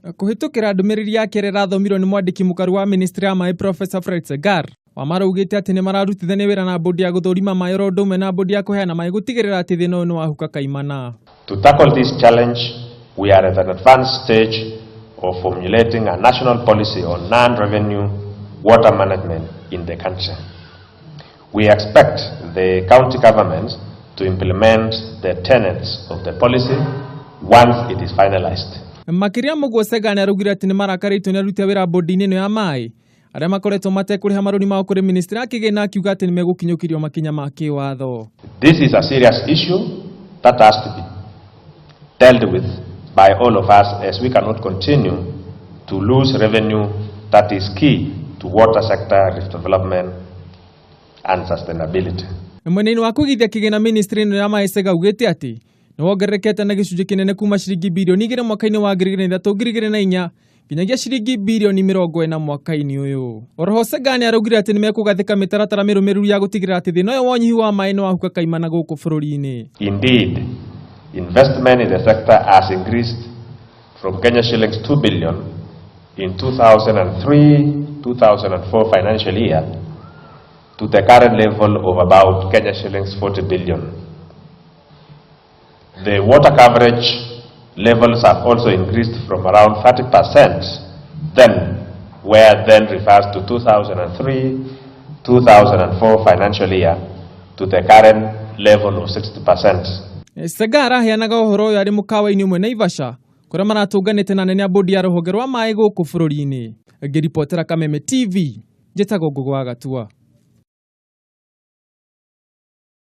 Kũhĩtũkĩra ndũmĩrĩri yake ĩrĩa ĩrathomirwo nĩ mwandĩki mũkaru wa ministry ya maĩ Professor Fred Segar, Wamara augĩte atĩ nĩ mararutithania wĩra na bodi ya gũthũrima maĩ oro ũndũ ũmwe na bodi ya kũheana maĩ gũtigĩrĩra atĩ thĩna ũyũ nĩ wahuka kaimana. To tackle this challenge, we are at an advanced stage of formulating a national policy on non-revenue water management in the country. We expect the county governments to implement the tenets of the policy once it is finalized. Makĩria mũguo Segar nĩ araugire atĩ nĩ marakarĩtio nĩ aruti a wĩra bodi-inĩ ĩno ya maĩ arĩa makoretwo matekũrĩha marũni mao kũrĩ ministry ya kĩgĩna, akiuga atĩ nĩ megũkinyũkĩrio makinya ma kĩwatho. This is a serious issue that has to be dealt with by all of us, as we cannot continue to lose revenue that is key to water sector development and sustainability. Mwena-inĩ wa kũigithia kĩgĩna ministry ĩno ya maĩ, Segar augĩte atĩ nĩ wongererekete na gĩcunjĩ kĩnene kuma ciringi birioni 2 mwaka-inĩ wa 2003 2004 nginyagia ciringi birioni 40 mwaka-inĩ ũyũ. Oroho Segar nĩ araugire atĩ nĩ mekũgathĩka mĩtaratara mĩrũmĩrĩru ya gũtigĩrĩra atĩ thĩna ũyũ wa ũnyihu wa maĩ nĩ wahuka kaimana gũkũ bũrũri-inĩ. Indeed, investment in the sector has increased from Kenya shillings 2 billion in 2003-2004 financial year to the current level of about Kenya shillings 40 billion. The water coverage levels have also increased from around 30% then, where then refers to 2003-2004 financial year, to the current level of 60%. Segar araheanaga ũhoro ũyũ arĩ mũkawa-inĩ ũmwe Naivasha kũrĩa maratũnganĩte na anene a bodi ya rũhonge rwa maĩ gũkũ bũrũri-inĩ. Ngĩribotera Kameme TV, njĩtagwo Ngũgũ wa Gatua.